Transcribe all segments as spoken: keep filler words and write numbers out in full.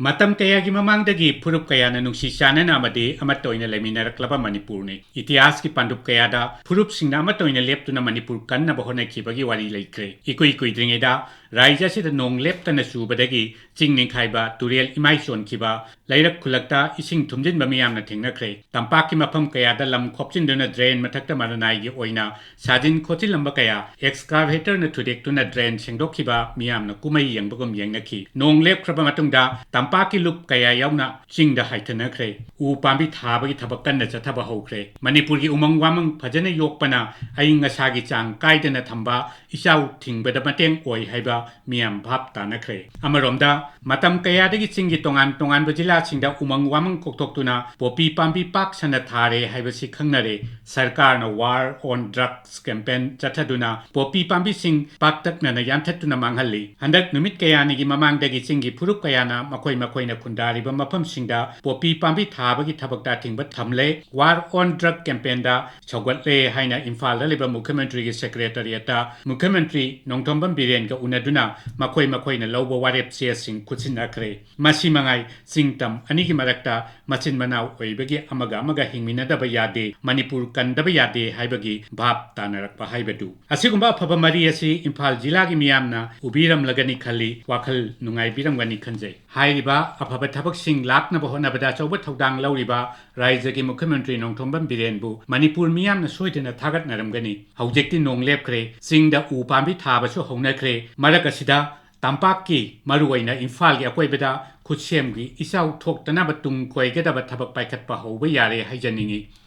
ꯃꯇꯝ ꯀꯌꯥꯒꯤ ꯃꯃꯥꯡꯗꯒꯤ ꯐꯨꯔꯨꯞ ꯀꯌꯥꯅ ꯅꯨꯡꯁꯤ ꯆꯥꯟꯅꯅ ꯑꯃꯗꯤ ꯑꯃꯠꯇ ꯑꯣꯏꯅ ꯂꯩꯃꯤꯟꯅꯔꯛꯂꯕ ꯃꯅꯤꯄꯨꯔꯅꯤ꯫ ꯏꯇꯤꯍꯥꯁꯀꯤ ꯄꯥꯟꯗꯨꯞ ꯀꯌꯥꯗ ꯐꯨꯔꯨꯞꯁꯤꯡꯅ ꯑꯃꯠꯇ ꯑꯣꯏꯅ ꯂꯦꯞꯇꯨꯅ ꯃꯅꯤꯄꯨꯔ ꯀꯟꯅꯕ ꯍꯣꯠꯅꯈꯤꯕꯒꯤ ꯋꯥꯔꯤ ꯂꯩꯈ꯭ꯔꯦ꯫ ꯏꯀꯨꯏ ꯀꯨꯏꯗ꯭ꯔꯤꯉꯩꯗ ꯔꯥꯏꯖ ꯑꯁꯤꯗ ꯅꯣꯡ ꯂꯦꯞꯇꯅ ꯆꯨꯕꯗꯒꯤ ꯆꯤꯡ ꯅꯤꯡꯈꯥꯏꯕ, ꯇꯨꯔꯦꯜ ꯏꯃꯥꯏ ꯆꯣꯟꯈꯤꯕ, ꯂꯩꯔꯛ ꯈꯨꯜꯂꯛꯇ ꯏꯁꯤꯡ ꯊꯨꯝꯖꯤꯟꯕ ꯃꯤꯌꯥꯝꯅ ꯊꯦꯡꯅꯈ꯭ꯔꯦ꯫ ꯇꯝꯄꯥꯛꯀꯤ ꯃꯐꯝ ꯀꯌꯥꯗ ꯂꯝ ꯈꯣꯞꯆꯤꯟꯗꯨꯅ drain ꯃꯊꯛꯇ ꯃꯔꯅꯥꯏꯒꯤ ꯑꯣꯏꯅ ꯁꯥꯖꯤꯟ ꯈꯣꯠꯆꯤꯜꯂꯝꯕ ꯀꯌꯥ excavatorꯅ ꯊꯨꯗꯦꯛꯇꯨꯅ drain ꯁꯦꯡꯗꯣꯛꯈꯤꯕ ꯃꯤꯌꯥꯝꯅ ꯀꯨꯝꯍꯩ ꯌꯦꯡꯕꯒꯨꯝ ꯌꯦꯡꯅꯈꯤ꯫ ꯅꯣꯡ ꯂꯦꯞꯈ꯭ꯔꯕ ꯃꯇꯨꯡꯗ ꯇꯝꯄꯥꯛꯀꯤ ꯂꯨꯞ ꯀꯌꯥ ꯌꯥꯎꯅ ꯆꯤꯡꯗ ꯍꯥꯏꯊꯅꯈ꯭ꯔꯦ꯫ ꯎ ꯄꯥꯝꯕꯤ ꯊꯥꯕꯒꯤ ꯊꯕꯛ ꯀꯟꯅ ꯆꯠꯊꯕ ꯍꯧꯈ꯭ꯔꯦ꯫ ꯃꯅꯤꯄꯨꯔꯒꯤ ꯎꯃꯪ ꯋꯥꯃꯪ ꯐꯖꯅ ꯌꯣꯛꯄꯅ ꯑꯏꯪ ꯑꯁꯥꯒꯤ ꯆꯥꯡ ꯀꯥꯏꯗꯅ ꯊꯝꯕ ꯏꯆꯥꯎ ꯊꯤꯡꯕꯗ ꯃꯇꯦꯡ ꯑꯣꯏ ꯍꯥꯏꯕ ꯃꯤꯌꯥꯝ ꯚꯥꯞ ꯇꯥꯅꯈ꯭ꯔꯦ꯫ ꯑꯃꯔꯣꯝꯗ, ꯃꯇꯝ ꯀꯌꯥꯗꯒꯤ ꯆꯤꯡꯒꯤ ꯇꯣꯉꯥꯟ ꯇꯣꯉꯥꯟꯕ ꯖꯤꯂꯥꯁꯤꯡꯗ ꯎꯃꯪ ꯋꯥꯃꯪ ꯀꯣꯛꯊꯣꯛꯇꯨꯅ ꯄꯣꯄꯤ ꯄꯥꯝꯕꯤ ꯄꯥꯛ ꯁꯟꯅ ꯊꯥꯔꯦ ꯍꯥꯏꯕꯁꯤ ꯈꯪꯅꯔꯦ꯫ ꯁꯔꯀꯥꯔꯅ War on Drugs campaign ꯆꯠꯊꯗꯨꯅ ꯄꯣꯄꯤ ꯄꯥꯝꯕꯤꯁꯤꯡ ꯄꯥꯛꯇꯛꯅꯅ ꯌꯥꯟꯊꯠꯇꯨꯅ ꯃꯥꯡꯍꯜꯂꯤ꯫ ꯍꯟꯗꯛ ꯅꯨꯃꯤꯠ ꯀꯌꯥꯅꯤꯒꯤ ꯃꯃꯥꯡꯗꯒꯤ ꯆꯤꯡꯒꯤ ꯐꯨꯔꯨꯞ ꯀꯌꯥꯅ ꯃꯈꯣꯏ ꯃꯈꯣꯏꯅ ꯈꯨꯟꯗꯥꯔꯤꯕ ꯃꯐꯝꯁꯤꯡꯗ ꯄꯣꯄꯤ ꯄꯥꯝꯕꯤ ꯊꯥꯕꯒꯤ ꯊꯕꯛꯇ ꯑꯊꯤꯡꯕ ꯊꯝꯂꯦ꯫ War on Drug campaignꯗ ꯁꯧꯒꯠꯂꯦ ꯍꯥꯏꯅ ꯏꯝꯐꯥꯜꯗ ꯂꯩꯕ ꯃꯨꯈ꯭ꯌ ꯃꯟꯇ꯭ꯔꯤꯒꯤ secretariatꯇ ꯃꯨꯈ꯭ꯌ ꯃꯟꯇ꯭ꯔꯤ ꯅꯣꯡꯊꯣꯝꯕꯝ ꯕꯤꯔꯦꯟꯒ ꯎꯅꯗꯨꯅ ꯃꯈꯣꯏ ꯃꯈꯣꯏꯅ ꯂꯧꯕ ꯋꯥꯔꯦꯞ ꯆꯦꯁꯤꯡ ꯈꯨꯠꯁꯤꯟꯅꯈ꯭ꯔꯦ꯫ ꯃꯁꯤ ꯃꯉꯥꯏ, ꯆꯤꯡ ꯇꯝ ꯑꯅꯤꯒꯤ ꯃꯔꯛꯇ ꯃꯆꯤꯟ ꯃꯅꯥꯎ ꯑꯣꯏꯕꯒꯤ ꯑꯃꯒ ꯑꯃꯒ ꯍꯤꯡꯃꯤꯟꯅꯗꯕ ꯌꯥꯗꯦ, ꯃꯅꯤꯄꯨꯔ ꯀꯟꯗꯕ ꯌꯥꯗꯦ ꯍꯥꯏꯕꯒꯤ ꯚꯥꯞ ꯇꯥꯅꯔꯛꯄ ꯍꯥꯏꯕꯗꯨ꯫ ꯑꯁꯤꯒꯨꯝꯕ ꯑꯐꯕ ꯃꯔꯤ ꯑꯁꯤ ꯏꯝꯐꯥꯜ ꯖꯤꯂꯥꯒꯤ ꯃꯤꯌꯥꯝꯅ ꯎꯕꯤꯔꯝꯂꯒꯅꯤ ꯈꯜꯂꯤ, ꯋꯥꯈꯜ ꯅꯨꯡꯉꯥꯏꯕꯤꯔꯝꯒꯅꯤ ꯈꯟꯖꯩ꯫ ꯍꯥꯏꯔꯤꯕ ꯑꯐꯕ ꯊꯕꯛꯁꯤꯡ ꯂꯥꯛꯅꯕ ꯍꯣꯠꯅꯕꯗ ꯑꯆꯧꯕ ꯊꯧꯗꯥꯡ ꯂꯧꯔꯤꯕ ꯔꯥꯏꯖꯒꯤ ꯃꯨꯈ꯭ꯌ ꯃꯟꯇ꯭ꯔꯤ ꯅꯣꯡꯊꯣꯝꯕꯝ ꯕꯤꯔꯦꯟꯕꯨ ꯃꯅꯤꯄꯨꯔ ꯃꯤꯌꯥꯝꯅ ꯁꯣꯏꯗꯅ ꯊꯥꯒꯠꯅꯔꯝꯒꯅꯤ꯫ ꯍꯧꯖꯤꯛꯇꯤ ꯅꯣꯡ ꯂꯦꯞꯈ꯭ꯔꯦ, ꯆꯤꯡꯗ ꯎ ꯄꯥꯝꯕꯤ ꯊꯥꯕꯁꯨ ꯍꯧꯅꯈ꯭ꯔꯦ꯫ ꯃꯔꯛ ꯑꯁꯤꯗ ꯇꯝꯄꯥꯛꯀꯤ, ꯃꯔꯨꯑꯣꯏꯅ ꯏꯝꯐꯥꯜꯒꯤ ꯑꯀꯣꯏꯕꯗ ꯈꯨꯠꯁꯦꯝꯒꯤ ꯏꯆꯥꯎ ꯊꯣꯛꯇꯅꯕ ꯇꯨꯡ ꯀꯣꯏꯒꯗꯕ ꯊꯕꯛ ꯄꯥꯏꯈꯠꯄ ꯍꯧꯕ ꯌꯥꯔꯦ ꯍꯥꯏꯖꯅꯤꯡꯏ꯫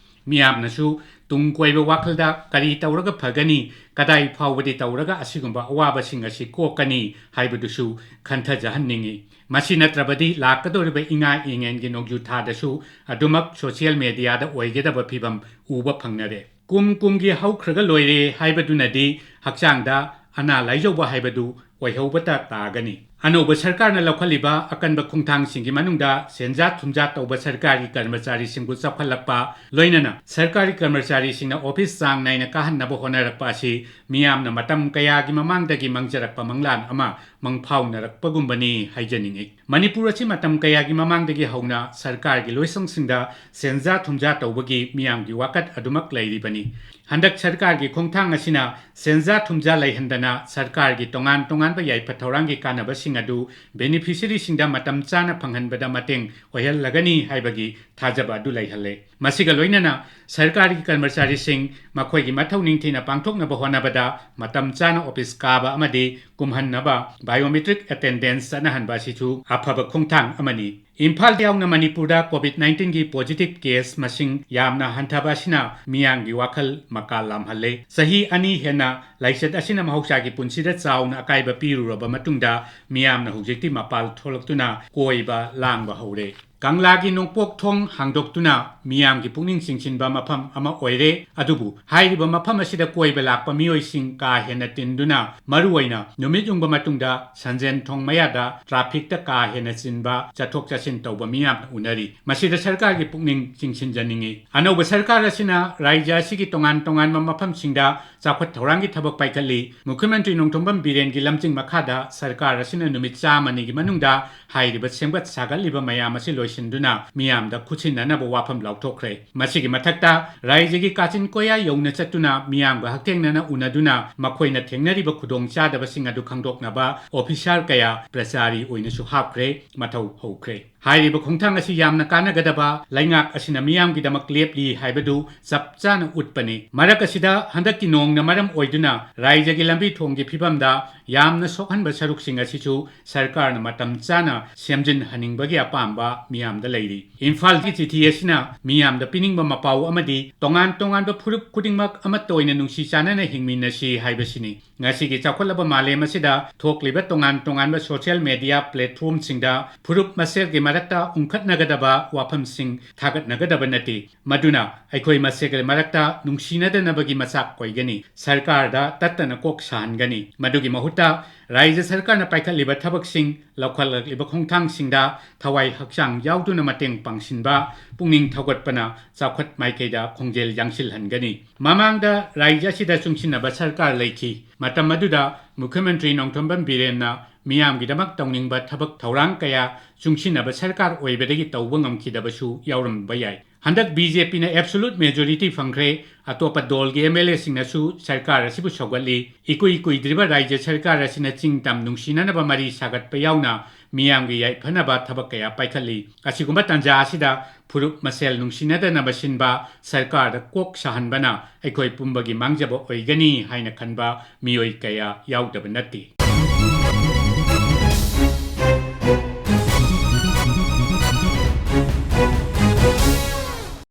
ꯃꯤꯌꯥꯝꯅꯁꯨ ꯇꯨꯡ ꯀꯣꯏꯕ ꯋꯥꯈꯜꯗ ꯀꯔꯤ ꯇꯧꯔꯒ ꯐꯒꯅꯤ, ꯀꯗꯥꯏ ꯐꯥꯎꯕꯗꯤ ꯇꯧꯔꯒ ꯑꯁꯤꯒꯨꯝꯕ ꯑꯋꯥꯕꯁꯤꯡ ꯑꯁꯤ ꯀꯣꯛꯀꯅꯤ ꯍꯥꯏꯕꯗꯨꯁꯨ ꯈꯟꯊꯖꯍꯟꯅꯤꯡꯏ꯫ ꯃꯁꯤ ꯅꯠꯇ꯭ꯔꯕꯗꯤ ꯂꯥꯛꯀꯗꯧꯔꯤꯕ ꯏꯉꯥ ꯏꯉꯦꯟꯒꯤ ꯅꯣꯡꯖꯨ ꯊꯥꯗꯁꯨ ꯑꯗꯨꯃꯛ social mediaꯗ ꯑꯣꯏꯒꯗꯕ ꯐꯤꯕꯝ ꯎꯕ ꯐꯪꯅꯔꯦ꯫ ꯀꯨꯝ ꯀꯨꯝꯒꯤ ꯍꯧꯈ꯭ꯔꯒ ꯂꯣꯏꯔꯦ ꯍꯥꯏꯕꯗꯨꯅꯗꯤ ꯍꯛꯆꯥꯡꯗ ꯑꯅꯥ ꯂꯥꯏꯖꯧꯕ ꯍꯥꯏꯕꯗꯨ ꯑꯣꯏꯍꯧꯕꯇ ꯇꯥꯒꯅꯤ꯫ ꯑꯅꯧꯕ ꯁꯔꯀꯥꯔꯅ ꯂꯧꯈꯠꯂꯤꯕ ꯑꯀꯟꯕ ꯈꯣꯡꯊꯥꯡꯁꯤꯡꯒꯤ ꯃꯅꯨꯡꯗ ꯁꯦꯟꯖꯥ ꯊꯨꯝꯖꯥ ꯇꯧꯕ ꯁꯔꯀꯥꯔꯒꯤ ꯀꯔꯃꯆꯥꯔꯤꯁꯤꯡꯕꯨ ꯆꯥꯎꯈꯠꯂꯛꯄ, ꯂꯣꯏꯅꯅ ꯁꯔꯀꯥꯔꯒꯤ ꯀꯔꯃꯆꯥꯔꯤꯁꯤꯡꯅ office ꯆꯥꯡ ꯅꯥꯏꯅ ꯀꯥꯍꯟꯅꯕ ꯍꯣꯠꯅꯔꯛꯄ ꯑꯁꯤ ꯃꯤꯌꯥꯝꯅ ꯃꯇꯝ ꯀꯌꯥꯒꯤ ꯃꯃꯥꯡꯗꯒꯤ ꯃꯪꯖꯔꯛꯄ ꯃꯪꯂꯥꯟ ꯑꯃ ꯃꯪꯐꯥꯎꯅꯔꯛꯄꯒꯨꯝꯕꯅꯤ ꯍꯥꯏꯖꯅꯤꯡꯏ꯫ ꯃꯅꯤꯄꯨꯔ ꯑꯁꯤ ꯃꯇꯝ ꯀꯌꯥꯒꯤ ꯃꯃꯥꯡꯗꯒꯤ ꯍꯧꯅ ꯁꯔꯀꯥꯔꯒꯤ ꯂꯣꯏꯁꯪꯁꯤꯡꯗ ꯁꯦꯟꯖꯥ ꯊꯨꯝꯖꯥ ꯇꯧꯕꯒꯤ ꯃꯤꯌꯥꯝꯒꯤ ꯋꯥꯀꯠ ꯑꯗꯨꯃꯛ ꯂꯩꯔꯤꯕꯅꯤ꯫ ꯍꯟꯗꯛ ꯁꯔꯀꯥꯔꯒꯤ ꯈꯣꯡꯊꯥꯡ ꯑꯁꯤꯅ ꯁꯦꯟꯖꯥ ꯊꯨꯝꯖꯥ ꯂꯩꯍꯟꯗꯅ ꯁꯔꯀꯥꯔꯒꯤ ꯇꯣꯉꯥꯟ ꯇꯣꯉꯥꯟꯕ ꯌꯥꯏꯐ ꯊꯧꯔꯥꯡꯒꯤ ꯀꯥꯟꯅꯕꯁꯤꯡ ꯑꯗꯨ ꯕꯦꯅꯤꯐꯤꯁꯔꯤꯁꯤꯡꯗ ꯃꯇꯝ ꯆꯥꯅ ꯐꯪꯍꯟꯕꯗ ꯃꯇꯦꯡ ꯑꯣꯏꯍꯜꯂꯒꯅꯤ ꯍꯥꯏꯕꯒꯤ ꯊꯥꯖꯕ ꯑꯗꯨ ꯂꯩꯍꯜꯂꯦ꯫ ꯃꯁꯤꯒ ꯂꯣꯏꯅꯅ ꯁꯔꯀꯥꯔꯒꯤ ꯀꯔꯃꯆꯥꯔꯤꯁꯤꯡ ꯃꯈꯣꯏꯒꯤ ꯃꯊꯧ ꯅꯤꯡꯊꯤꯅ ꯄꯥꯡꯊꯣꯛꯅꯕ ꯍꯣꯠꯅꯕꯗ ꯃꯇꯝ ꯆꯥꯅ ꯑꯣꯐꯤꯁ ꯀꯥꯕ ꯑꯃꯗꯤ ꯀꯨꯝꯍꯟꯅꯕ biometric attendance ꯆꯠꯅꯍꯟꯕ ꯑꯁꯤꯁꯨ ꯑꯐꯕ ꯈꯣꯡꯊꯥꯡ ꯑꯃꯅꯤ꯫ ꯏꯝꯐꯥꯜ ꯌꯥꯎꯅ ꯃꯅꯤꯄꯨꯔꯗ COVID nineteenꯒꯤ positive case ꯃꯁꯤꯡ ꯌꯥꯝꯅ ꯍꯟꯊꯕ ꯑꯁꯤꯅ ꯃꯤꯌꯥꯝꯒꯤ ꯋꯥꯈꯜ ꯃꯀꯥ ꯂꯥꯝꯍꯜꯂꯦ꯫ ꯆꯍꯤ ꯑꯅꯤ ꯍꯦꯟꯅ ꯂꯥꯏꯆꯠ ꯑꯁꯤꯅ ꯃꯍꯧꯁꯥꯒꯤ ꯄꯨꯟꯁꯤꯗ ꯆꯥꯎꯅ ꯑꯀꯥꯏꯕ ꯄꯤꯔꯨꯔꯕ ꯃꯇꯨꯡꯗ ꯃꯤꯌꯥꯝꯅ ꯍꯧꯖꯤꯛꯇꯤ ꯃꯄꯥꯜ ꯊꯣꯛꯂꯛꯇꯨꯅ ꯀꯣꯏꯕ ꯂꯥꯡꯕ ꯍꯧꯔꯦ꯫ ꯀꯪꯂꯥꯒꯤ ꯅꯣꯡꯄꯣꯛ ꯊꯣꯡ ꯍꯥꯡꯗꯣꯛꯇꯨꯅ ꯃꯤꯌꯥꯝꯒꯤ ꯄꯨꯛꯅꯤꯡ ꯆꯤꯡꯁꯤꯟꯕ ꯃꯐꯝ ꯑꯃ ꯑꯣꯏꯔꯦ꯫ ꯑꯗꯨꯕꯨ ꯍꯥꯏꯔꯤꯕ ꯃꯐꯝ ꯑꯁꯤꯗ ꯀꯣꯏꯕ ꯂꯥꯛꯄ ꯃꯤꯑꯣꯏꯁꯤꯡ ꯀꯥ ꯍꯦꯟꯅ ꯇꯤꯟꯗꯨꯅ, ꯃꯔꯨꯑꯣꯏꯅ ꯅꯨꯃꯤꯠ ꯌꯨꯡꯕ ꯃꯇꯨꯡꯗ ꯁꯟꯖꯦꯟ ꯊꯣꯡ ꯃꯌꯥꯗ trafficꯇ ꯀꯥ ꯍꯦꯟꯅ ꯆꯤꯟꯕ, ꯆꯠꯊꯣꯛ ꯆꯠꯁꯤꯟ ꯇꯧꯕ ꯃꯤꯌꯥꯝꯅ ꯎꯅꯔꯤ꯫ ꯃꯁꯤꯗ ꯁꯔꯀꯥꯔꯒꯤ ꯄꯨꯛꯅꯤꯡ ꯆꯤꯡꯁꯤꯟꯖꯅꯤꯡꯏ꯫ ꯑꯅꯧꯕ ꯁꯔꯀꯥꯔ ꯑꯁꯤꯅ ꯔꯥꯖ꯭ꯌ ꯑꯁꯤꯒꯤ ꯇꯣꯉꯥꯟ ꯇꯣꯉꯥꯟꯕ ꯃꯐꯝꯁꯤꯡꯗ ꯆꯥꯎꯈꯠ ꯊꯧꯔꯥꯡꯒꯤ ꯊꯕꯛ ꯄꯥꯏꯈꯠꯂꯤ꯫ ꯃꯨꯈ꯭ꯌꯃꯟꯇ꯭ꯔꯤ ꯅꯣꯡꯊꯣꯝꯕꯝ ꯕꯤꯔꯦꯟꯒꯤ ꯂꯝꯖꯤꯡ ꯃꯈꯥꯗ ꯁꯔꯀꯥꯔ ꯑꯁꯤꯅ ꯅꯨꯃꯤꯠ ꯆꯥꯝꯃꯅꯤꯒꯤ ꯃꯅꯨꯡꯗ ꯍꯥꯏꯔꯤꯕ ꯁꯦꯝꯒꯠ ꯁꯥꯒꯠꯂꯤꯕ ꯃꯌꯥꯝ ꯑꯁꯤ ꯂꯣꯏꯁꯤꯟꯗꯨꯅ ꯃꯤꯌꯥꯝꯗ ꯈꯨꯠꯁꯤꯟꯅꯅꯕ ꯋꯥꯐꯝ ꯂꯥꯎꯊꯣꯛꯈ꯭ꯔꯦ꯫ ꯃꯁꯤꯒꯤ ꯃꯊꯛꯇ ꯔꯥꯖ꯭ꯌꯒꯤ ꯀꯥꯆꯤꯟ ꯀꯣꯌꯥ ꯌꯧꯅ ꯆꯠꯇꯨꯅ ꯃꯤꯌꯥꯝꯒ ꯍꯛꯊꯦꯡꯅꯅ ꯎꯅꯗꯨꯅ ꯃꯈꯣꯏꯅ ꯊꯦꯡꯅꯔꯤꯕ ꯈꯨꯗꯣꯡꯆꯥꯗꯕꯁꯤꯡ ꯑꯗꯨ ꯈꯪꯗꯣꯛꯅꯕ officer ꯀꯌꯥ ꯄ꯭ꯔꯆꯥꯔꯤ ꯑꯣꯏꯅꯁꯨ ꯍꯥꯞꯈ꯭ꯔꯦ, ꯃꯊꯧ ꯍꯧꯈ꯭ꯔꯦ꯫ ꯍꯥꯏꯔꯤꯕ ꯈꯣꯡꯊꯥꯡ ꯑꯁꯤ ꯌꯥꯝꯅ ꯀꯥꯟꯅꯒꯗꯕ, ꯂꯩꯉꯥꯛ ꯑꯁꯤꯅ ꯃꯤꯌꯥꯝꯒꯤꯗꯃꯛ ꯂꯦꯞꯂꯤ ꯍꯥꯏꯕꯗꯨ ꯆꯞ ꯆꯥꯅ ꯎꯠꯄꯅꯤ꯫ ꯃꯔꯛ ꯑꯁꯤꯗ ꯍꯟꯗꯛꯀꯤ ꯅꯣꯡꯅ ꯃꯔꯝ ꯑꯣꯏꯗꯨꯅ ꯔꯥꯖ꯭ꯌꯒꯤ ꯂꯝꯕꯤ ꯊꯣꯡꯒꯤ ꯐꯤꯕꯝꯗ ꯌꯥꯝꯅ ꯁꯣꯛꯍꯟꯕ ꯁꯔꯨꯛꯁꯤꯡ ꯑꯁꯤꯁꯨ ꯁꯔꯀꯥꯔꯅ ꯃꯇꯝ ꯆꯥꯅ ꯁꯦꯝꯖꯤꯟꯍꯟꯅꯤꯡꯕꯒꯤ ꯑꯄꯥꯝꯕ ꯃꯤꯌꯥꯝꯗ ꯂꯩꯔꯤ꯫ ꯏꯝꯐꯥꯜꯒꯤ ꯆꯤꯊꯤ ꯑꯁꯤꯅ ꯃꯤꯌꯥꯝꯗ ꯄꯤꯅꯤꯡꯕ ꯃꯄꯥꯎ ꯑꯃꯗꯤ ꯇꯣꯉꯥꯟ ꯇꯣꯉꯥꯟꯕ ꯐꯨꯔꯨꯞ ꯈꯨꯗꯤꯡꯃꯛ ꯑꯃꯠꯇ ꯑꯣꯏꯅ ꯅꯨꯡꯁꯤ ꯆꯥꯟꯅꯅ ꯍꯤꯡꯃꯤꯟꯅꯁꯤ ꯍꯥꯏꯕꯁꯤꯅꯤ꯫ ꯉꯁꯤꯒꯤ ꯆꯥꯎꯈꯠꯂꯕ ꯃꯥꯂꯦꯝ ꯑꯁꯤꯗ ꯊꯣꯛꯂꯤꯕ ꯇꯣꯉꯥꯟ ꯇꯣꯉꯥꯟꯕ social media platformꯁꯤꯡꯗ ꯐꯨꯔꯨꯞ ꯃꯁꯦꯜꯒꯤ ꯃꯔꯛꯇ ꯎꯪꯈꯠꯅꯒꯗꯕ ꯋꯥꯐꯝꯁꯤꯡ ꯊꯥꯒꯠꯅꯒꯗꯕ ꯅꯠꯇꯦ꯫ ꯃꯗꯨꯅ ꯑꯩꯈꯣꯏ ꯃꯁꯦꯜꯒꯤ ꯃꯔꯛꯇ ꯅꯨꯡꯁꯤꯅꯗꯅꯕꯒꯤ ꯃꯆꯥꯛ ꯑꯣꯏꯒꯅꯤ꯫ ꯁꯔꯀꯥꯔꯗ ꯇꯠꯇꯅ ꯀꯣꯛ ꯁꯥꯍꯟꯒꯅꯤ꯫ ꯃꯗꯨꯒꯤ ꯃꯍꯨꯠꯇ ꯔꯥꯖ꯭ꯌ ꯁꯔꯀꯥꯔꯅ ꯄꯥꯏꯈꯠꯂꯤꯕ ꯊꯕꯛꯁꯤꯡ, ꯂꯧꯈꯠꯂꯛꯂꯤꯕ ꯈꯣꯡꯊꯥꯡꯁꯤꯡꯗ ꯊꯋꯥꯏ ꯍꯛꯆꯥꯡ ꯌꯥꯎꯗꯨꯅ ꯃꯇꯦꯡ ꯄꯥꯡꯁꯤꯟꯕ, ꯄꯨꯛꯅꯤꯡ ꯊꯧꯒꯠꯄꯅ ꯆꯥꯎꯈꯠ ꯃꯥꯏꯀꯩꯗ ꯈꯣꯡꯖꯦꯜ ꯌꯥꯡꯁꯤꯜꯍꯟꯒꯅꯤ꯫ ꯃꯃꯥꯡꯗ ꯔꯥꯖ꯭ꯌ ꯑꯁꯤꯗ ꯆꯨꯡꯁꯤꯟꯅꯕ ꯁꯔꯀꯥꯔ ꯂꯩꯈꯤ꯫ ꯃꯇꯝ ꯑꯗꯨꯗ ꯃꯨꯈ꯭ꯌꯃꯟꯇ꯭ꯔꯤ ꯅꯣꯡꯊꯣꯝꯕꯝ ꯕꯤꯔꯦꯟꯅ ꯃꯤꯌꯥꯝꯒꯤꯗꯃꯛ ꯇꯧꯅꯤꯡꯕ ꯊꯕꯛ ꯊꯧꯔꯥꯡ ꯀꯌꯥ ꯆꯨꯡꯁꯤꯟꯅꯕ ꯁꯔꯀꯥꯔ ꯑꯣꯏꯕꯗꯒꯤ ꯇꯧꯕ ꯉꯝꯈꯤꯗꯕꯁꯨ ꯌꯥꯎꯔꯝꯕ ꯌꯥꯏ꯫ ꯍꯟꯗꯛ BJPꯅ absolute majority ꯐꯪꯈ꯭ꯔꯦ, ꯑꯇꯣꯞꯄ ꯗꯣꯜꯒꯤ MLAꯁꯤꯡꯅꯁꯨ ꯁꯔꯀꯥꯔ ꯑꯁꯤꯕꯨ ꯁꯧꯒꯠꯂꯤ꯫ ꯏꯀꯨꯏ ꯀꯨꯏꯗ꯭ꯔꯤꯕ ꯔꯥꯖ꯭ꯌ ꯁꯔꯀꯥꯔ ꯑꯁꯤꯅ ꯆꯤꯡ ꯇꯝ ꯅꯨꯡꯁꯤꯅꯅꯕ ꯃꯔꯤ ꯁꯥꯒꯠꯄ ꯌꯥꯎꯅ ꯃꯤꯌꯥꯝꯒꯤ ꯌꯥꯏꯐꯅꯕ ꯊꯕꯛ ꯀꯌꯥ ꯄꯥꯏꯈꯠꯂꯤ꯫ ꯑꯁꯤꯒꯨꯝꯕ ꯇꯥꯟꯖꯥ ꯑꯁꯤꯗ ꯐꯨꯔꯨꯞ ꯃꯁꯦꯜ ꯅꯨꯡꯁꯤꯅꯗꯅꯕ ꯁꯤꯟꯕ ꯁꯔꯀꯥꯔꯗ ꯀꯣꯛ ꯁꯥꯍꯟꯕꯅ ꯑꯩꯈꯣꯏ ꯄꯨꯝꯕꯒꯤ ꯃꯥꯡꯖꯕ ꯑꯣꯏꯒꯅꯤ ꯍꯥꯏꯅ ꯈꯟꯕ ꯃꯤꯑꯣꯏ ꯀꯌꯥ ꯌꯥꯎꯗꯕ ꯅꯠꯇꯦ꯫